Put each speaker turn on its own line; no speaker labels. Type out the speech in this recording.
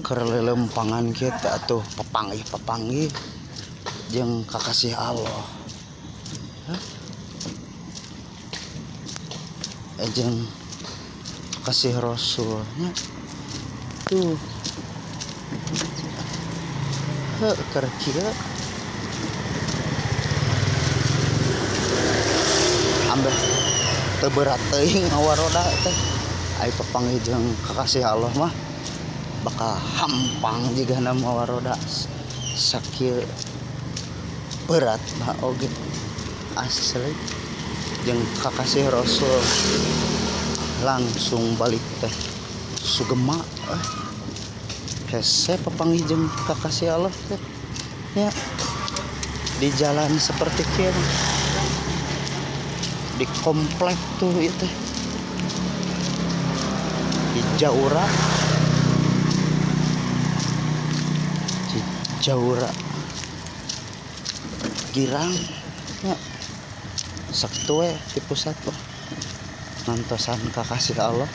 Keur lelempangan kieu teh atuh papanggih-papanggih jeung kakasih Allah. Hah? Jeung kasih Rasulnya tuh. Heuh keur kieu ambeh teu berat teuing ngawaroda teh. Ai papanggih jeung kakasih Allah mah bakal hampang jigana mawaroda sakieu berat mah oge asli jeung kakasih Rasul langsung balik teh sugema hese papanggih jeung kakasih Allah teh ya di jalan seperti kieu di komplek tuh ieu teh di Jaura. Jaura Girang ya sakitu we di pusat mah ngantosan kakasih Allah.